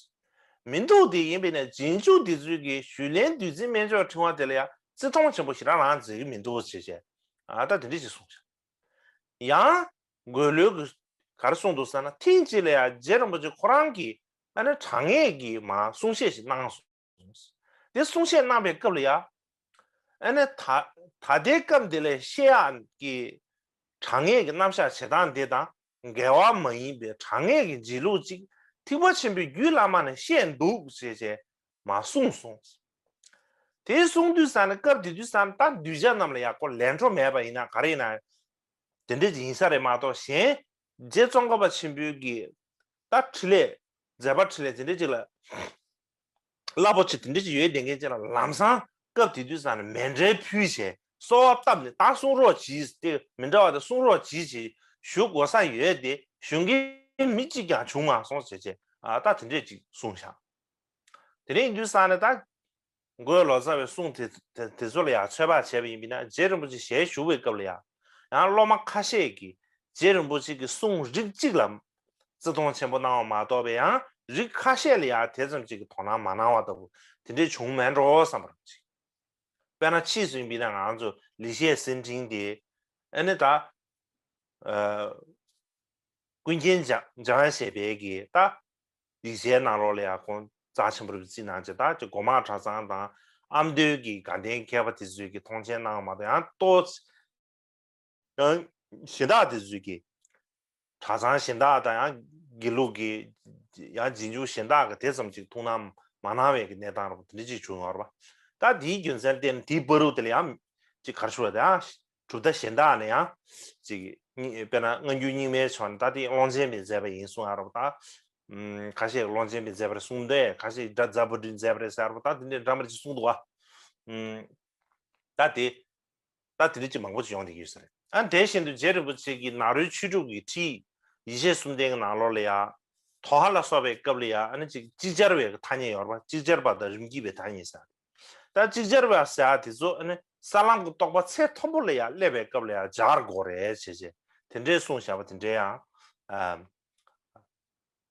མི་འདུག་དེ་ཡིན་པས་ན་རྗེས་འཇུག་འདི་ཚོས་ཀྱི་ཞུས་ལན་བདུད་རྩིའི་སྨན་མཆོག་ཕྲེང་བ་དེ་ལ་ཡང་བརྩི་མཐོང་ཆེན་པོ་ཞེ་དྲག་རང་མཛད་ཀྱི་མི་འདུག་ཅེས་བྱས། ཨ་ད་དེ་འདྲ་ཞིག་གསུངས་བྱས། ཡང་འགོས་ལོས་ཀྱི་ག་རེ་གསུངས་འདུག་ཟེར་ན། ཐེངས་གཅིག་ལ་ཡང་རྗེ་རིན་པོ་ཆེ་ཁོ་རང་གིས་ཨ་ནི་དྲང་ངེས་ཀྱི་མ་གསུང་བཤད་ཞིག་གནང་སོང་། དེ་གསུང་བཤད་གནང་པའི་སྐབས་ལ་ཡང་ཨ་ནི་ད་ད་ལྟའི་སྐབས་འདི་ལ་བཤད་ཡག་གི་དྲང་ངེས་ཀྱི་རྣམ་གཞག་བྱེད་སྟངས་འདི་དང་འགལ་བ་མ་ཡིན་པའི་དྲང་ངེས་ཀྱི་འབྱེད་ལུགས་ཅིག་ཐེག་པ་ཆེན་པོའི་རྒྱུད་བླ་མ་ནས་བཤད་འདུག་ཅེས་བྱས་མ་གསུངས་སོང་། དེ་གསུངས་དུས་ཙ་ན་སྐབས་དེ་དུས་ཙ་ན་ད་གདུལ་བྱ་རྣམས་ལ་ཡག་པོ་ལན་གྲོ་མེད་པ་ཡིན་ན་ག་རེ་ཡིན་ན་དེ་འདྲ་ཅིག་ཡིན་ས་རེད་མ་གཏོགས། གཞན་རྗེ་ཙོང་ཁ་པ་ཆེན་པོའི་གི་ད་འཕྲིན་ལས་མཛད་པ་འཕྲིན་ལས་དེ་འདྲ་ཅིག་ལ་རླབས་པོ་ཆེ་དེ་འདྲ་ཅིག་ཡོད་བསྡད་མཁན་ཅིག་ལ་ལམ་སང་སྐབས་དེ་དུས་ཙ་ན་མཎྜལ་ཕུལ་བྱས་གསོལ་བ་བཏབ་ནས་ད་གསུང་རོགས་གྱིས་ཏེ་མི་འདྲ་བ་དེ་གསུང་རོགས་གྱིས་ཅེས་ཞུ་དགོས་ས་ཡོད་དེ་ཞུ་མཁན་མི་གཅིག་ཀྱང་བྱུང་མ་སོང་ཟེར་བྱས། ཨ་ད་དེ་འདྲས་ཅིག་གསུངས་བཞག་དེ་འདྲ་ཡིན་དུས་ཙ་ན་ད་འགོས་ལོ་ཙཱ་བའི་གསུང་དེ་དེ་དེ་ཚོ་ལ་ཡང་ཚོད་དཔག་བྱས་པ་ཡིན་པས་ན་རྗེ་རིན་པོ་ཆེ་ཞལ་བཞུགས་པའི་སྐབས་ལ་ཡང་ཡང་སློབ་མ་ཁ་ཤས་ཀྱིས་རྗེ་རིན་པོ་ཆེ་གི་གསུང་རིགས་གཅིག་ལ་བརྩི་མཐོང་ཆེན་པོ་གནང་བ་མ་གཏོགས་པའི་ཡང་རིགས་ཁ་ཤས་ལ་ཡང་དེ་ཙམ་ཅིག་གི་དོ་སྣང་མ་གནང་བ་ལྟ་བུ་དེ་འདྲས་བྱུང་མེད་འགྲོ་བསམ་པ་རེད། དཔེར་ན་ཕྱིས་སུ་ཡིན་པས་ན་ང་ཚོ་ལེགས་བཤད་གསེར་ཕྲེང་དེ་ཨ་ནི་ད། ཨ། ཀུན་མཁྱེན་འཇམ་འཇམ་དབྱངས་བཞད་པའི་གི་ད་ཡིག་ཆའི་ནང་ལོགས་ལ་ཡང་ཁོང་རྩ་ཆེན་པོ་རུ་བརྩིས་གནང་བྱས། ད་ཅིག་སྒོ་མང་གྲྭ་ཚང་དང་ཨ་མདོའི་གི་དགའ་ལྡན་མཁས་པ་དེ་ཚོའི་གི་མཐོང་མཆན་གནང་བ་མ་གཏོགས་ཡང་ཏོག་ཙམ་ཡང་གཞན་དག་དེ་ཚོའི་གི་གྲྭ་ཚང་གཞན་དག་དང་ཡང་དགེ་ལུགས་ཀྱི་ཡང་རྗེས་འཇུག་གཞན་དག་གི་དེ་ཙམ་ཅིག་ཐུགས་སྣང་མ་གནང་བའི་གི་གནས་སྟངས་རུ་དེ་འདྲ་ཅིག་བྱུང་ཡོད་རེད་པ། ད་དེའི་རྒྱུ་མཚན་བརྟེན་ནས་དེའི་བར་དུ་དེ་ལ་ཡང་ཅིག་ག་རེ་ཞུ་བ་དེ་ཡང་གྲུབ་མཐའ་གཞན་དག་ནས་ཡང་ཅིག་དཔེར་ན་སྔ་འགྱུར་རྙིང་མའི་ཕྱོགས་ནས་ད་དེ་ཀློང་ཆེན་པས་མཛད་པ་ཡིན་གསུང་ཡ་རོགས། ད་ཁ་ཤས་ཀློང་ཆེན་པས་མཛད་པ་རེད་གསུང་དེ། ཁ་ཤས་སྒྲ་རྫ་པོ་ཏིས་མཛད་པ་རེད་ཟེར་ཡ་རོགས། ད་དེ་འདྲའི་འདྲ་མི་འདྲ་ཅིག་གསུངས་འདུག་བ། ད་དེ་ད་དེ་འདྲ་ཅིག་མང་པོ་ཅིག་ཡོང་བསྡད་ཀྱི་ཡོད་ས་རེད། ཨ་དེ་བཞིན་དུ་རྗེ་རིན་པོ་ཆེ་གིས་ནཱ་རོའི་ཆོས་དྲུག་གི་ཁྲིད་ཡེ་ཤེས་གསུམ་ལྡན་གྱི་ནང་ལོགས་ལ་ཡ། དོ་ཧ་ལ་སོགས་པའི་སྐབས་ལ་ཡ་ཨ་ནི་ཅིག་ཅིག་ཅར་བའི་ཐ་སྙད་ཡོད་རེད་པ། ཅིག་ཅར་པ་དང་རིམ་གྱིས་པའི་ཐ་སྙད་ཟེར། ད་ཅིག་ཅར་བ་ཟེར་ཡ་དེ་ཚོ་ཨ་ནི་ས་ལམ་གྱི་རྟོགས་པ་ཚད་མཐོན་པོ་ལ་ཡ་སླེབས་པའི་སྐབས་ལ་ཡ་སྦྱར་དགོས་རེད་བྱས་བྱས་དེ་འདྲའི་གསུངས་བཞག་པ་དེ་འདྲའི་ཡང་ཨ་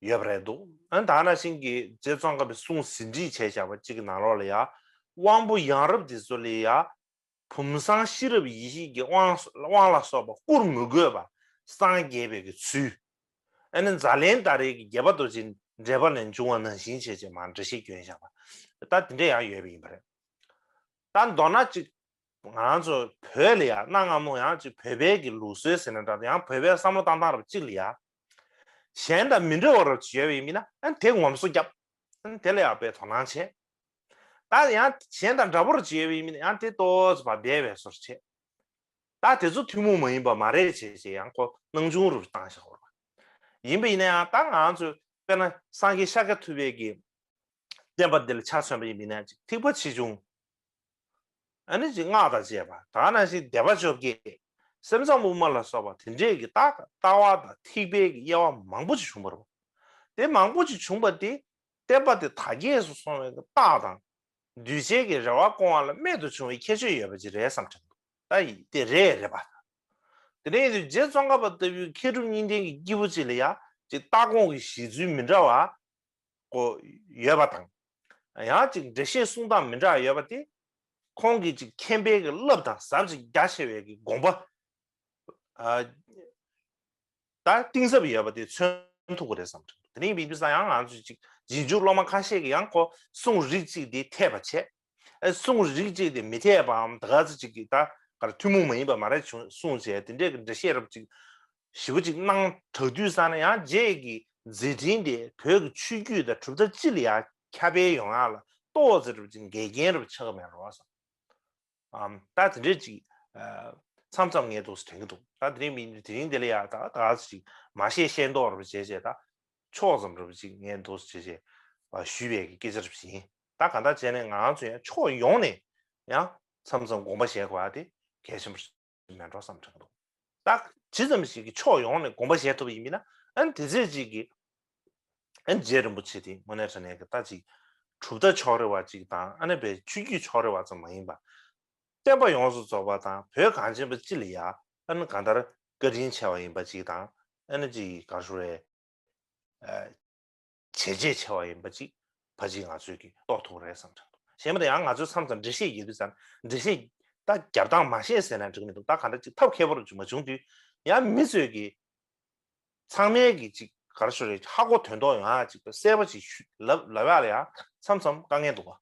ཡོད་པ་རེད་འདུག་ཨ་ནི་ད་ནང་བཞིན་གྱི་རྗེ་ཙོང་ཁ་པའི་གསུང་ཟིན་བྲིས་བྱས་བཞག་པ་གཅིག་གི་ནང་ལོགས་ལ་ཡ་དབང་པོ་ཡང་རབས་དེ་ཚོ་ལ་ཡ། བུམ་བཟང་ཤེས་རབ་ཡེ་ཤེས་ཀྱི་དབང་དབང་ལ་སོགས་པ་བསྐུར་མི་དགོས་པ་སངས་རྒྱས་པའི་གི་ཚུལ། ཨ་ནི་ཛཱ་ལན་ད་རེས་ཀྱི་རྒྱལ་པོ་རྡོ་རྗེ་འགྲེལ་པ་ནས་འབྱུང་བ་ནང་བཞིན་བྱས་བྱས་མར་འགྲེལ་བཤད་བསྐྱོན་བཞག་པ། ད་དེ་འདྲ་ཡང་ཡོད་པ་ཡིན་པ་རེད། ད་མདོར་ན་ཅིག་ང་རང་ཚོ་བོད་ལ་ཡང་གནའ་སྔ་མོ་ཡང་ཅིག་བོད་པའི་གི་ལུགས་སྲོལ་ཟེར་ན་འདྲ། ཡང་བོད་པའི་བསམ་བློ་བཏང་སྟངས་རབ་ཅིག་ལ་ཡ། གཞན་དང་མི་འདྲ་བ་རབ་ཅིག་ཡོད་པ་ཡིན་མིན་ན་ཨ་ནི་དེ་ངོམ་སོ་རྒྱབ། ཨ་ནི་དེ་ལ་ཡང་དཔེ་དོ་སྣང་བྱེད། ད་ཡང་གཞན་དང་འདྲ་པོ་རུ་བྱེད་པ་ཡིན་མིན་ཡང་དེ་ཏོག་ཙམ་བ་སྦས་པའི་བཟོ་འདྲ་བྱེད། ད་དེ་ཚོ་ཐུན་མོང་མ་ཡིན་པ་མ་རེད་བྱས་བྱས་ཡང་ཁོ་སྣང་ཆུང་རུ་བཏང་བཞག་པ་རེད། ཡིན་པ་ཡིན་ན་ཡང་ད་ང་ཚོས་དཔེར་ན་སངས་རྒྱས་ཤཱཀྱ་ཐུབ་པའི་གི་བསྟན་པ་འདི་ལ་ཆ་མཚོན་པ་ཡིན་མིན་ན་ཅིག་ཐེག་པ་ཆེ་ཆུང་། ཨ་ནི་ཅིག་སྔགས་དང་བཅས་པ་ད་ནང་བཞིན་བཟླས་པ་བཅོ་བརྒྱད། སེམས་ཙམ་དབུ་མ་ལ་སོགས་པ་དེ་འདྲས་ཀྱི་ལྟ་ལྟ་བ་དང་ཐེག་པའི་གི་དབྱེ་བ་མང་པོ་ཅིག་བྱུང་བ་རེད། དེ་མང་པོ་ཅིག་བྱུང་བ་དེ། བསྟན་པ་དེ་དར་རྒྱས་སུ་སོང་བའི་རྟགས་དང་། གདུལ་བྱའི་གི་རེ་བ་སྐོང་བ་ལ་རྨད་དུ་བྱུང་བའི་ཁྱད་ཆོས་ཡོད་པ་ཅིག་རེད་བསམ་དྲན་འདུག་ད་ཡིན་དེ་རེད་རེད་པ། དེ་ནས་ཡིན་དུས་རྗེ་ཙོང་ཁ་པ་ལྟ་བུའི་མཁས་གྲུབ་གཉིས་ལྡན་གྱི་སྐྱེས་བུ་ཅིག་ལ་ཡང་ཅིག་ལྟ་དགོངས་ཀྱི་གཞི་ཚུལ་མི་འདྲ་བ་ཀོ་ཡོད་པ་དང་། ཡང་ཅིག་འགྲེལ་བཤད་གསུང་སྟངས་མི་འདྲ་བ་ཡོད་པ་དེ། ཁོང་གིས་ཅིག་མཁྱེན་པའི་གི་རླབས་དང་ཟབ་ཅིག་རྒྱ་ཆེ་བའི་གི་དགོངས་པ། ཨ། ད་གཏིང་ཟབ་ཡོད་པ་དེ་མཚོན་ཐུབ་ཀྱི་རེད་བསམ་དྲན་འདུག་དེ་རིང་བིན་པི་ས་ཡང་ང་ཚོས་ཅིག་རྗེས་འཇུག་སློབ་མ་ཁ་ཤས་ཀྱིས་ཡང་ཁོ་གསུང་རིགས་གཅིག་དེ་འཐད་པ་བྱས། ཨ་གསུང་རིགས་གཅིག་དེ་མི་འཐད་པའམ་ད་ག་ཚོད་ཅིག་གིས་ད་གར་ཐུན་མོང་མ་ཡིན་པ་མ་རེད་བྱུང་གསུངས་བྱས་དེ་འདྲས་ཀྱི་འགྲེལ་བཤད་རབ་ཅིག་ཞིབ་པོ་ཅིག་གནང་དྲགས་དུས་ཙ་ན་ཡང་རྗེ་གི་མཛད་འཕྲིན་དེ་བོད་ཀྱི་ཆོས་བརྒྱུད་དང་གྲུབ་མཐའ་སྤྱི་ལ་ཡང་ཁྱབ་སྤེལ་ཡོང་ཡག་ལ་ཏོག་ཙེ་རབ་ཅིག་འགལ་རྐྱེན་རབ་ཆགས་ཀྱི་མེད་རོགས་སམ། ཨམ། ད་དེ་འདྲས་ཅིག་ཨ། མཚམས་མཚམས་ངས་འདུག་སེ་དྲན་གྱི་འདུག་ད་དེ་རིང་མིན་དེ་རིང་འདི་ལ་ཡ་ད་ད་ཅིག་མ་བཤད་ཤེས་མདོག་རུ་བྱས་བྱས་ད་ཕྱོགས་ཙམ་རུ་ཅིག་ངས་འདུག་སེ་བྱས་བྱས་ཞུས་པའི་གི་སྐད་ཆ་རུ་ཡིན། ད་ག་འདྲ་བྱས་ནས་ང་ཚོ་ཡང་ཕྱོགས་ཡོངས་ནས་ཡང་མཚམས་མཚམས་དགོངས་པ་བཞེས་དགོས་ཡ་དེ་གལ་ཆེན་པོ་མེད་འགྲོ་བསམ་དྲན་གྱི་འདུག་ད་ཇི་ཙམ་ཞིག་གི་ཕྱོགས་ཡོངས་ནས་དགོངས་པ་བཞེས་ཐུབ་པ་ཡིན་མིན་ན། ཨ་ནི་དེ་ཚོད་ཅིག་གི་ཨ་ནི་རྗེ་རིན་པོ་ཆེ་དེ་དངོས་གནས་དྲང་གནས་ཀྱི་ད་ཅིག་གྲུབ་མཐའ་ཕྱོགས་རེ་བ་ཅིག་དང་། ཨ་ནི་བའི་ཆོས་བརྒྱུད་ཕྱོགས་རེ་བ་ཙམ་མ་ཡིན་པ། བསྟན་པ་ཡོངས་སུ་རྫོགས་པ་དང་བོད་གངས་ཅན་པ་སྤྱི་ལ་ཡ་ཨ་ནི་གང་ལྟར་བཀའ་དྲིན་ཆེ་བ་ཡིན་པ་ཅིག་དང་། ཨ་ནི་ཅིག་ག་རེ་ཞུ་རེད། བྱས་རྗེས་ཆེ་བ་ཡིན་པ་ཅིག་ཕ་ཅིག་ང་ཚོས་ཀྱིས་རྟོགས་ཐུབ་རེད་བསམ་དྲན་འདུག་གཞན་པ་དེ་ཡང་ང་ཚོས་མཚམས་མཚམས་འགྲེལ་བཤད་རྒྱག་དུས་ཙང་འགྲེལ་བཤད་ད་རྒྱབ་སྟངས་མ་ཤེས་ཟེར་ན་འགྲིག་མི་འདུག་ད་གང་འདྲ་ཅིག་ཐབས་མཁས་པོ་རུ་ཅིག་མ་བྱུང་དུས། ཡང་མི་ཚོས་ཀྱིས་ཚང་མས་ཀྱིས་ཅིག་ག་རེ་ཞུ་རེད། ཧ་གོ་དོན་རྟོགས་ཡོང་ཡ་ཅིག་གསལ་པོ་ཅིག་ཞུ་ལབ་ལབ་ཡ་ལ་ཡང་མཚམས་མཚམས་དཀའ་ངལ་འདུག་ག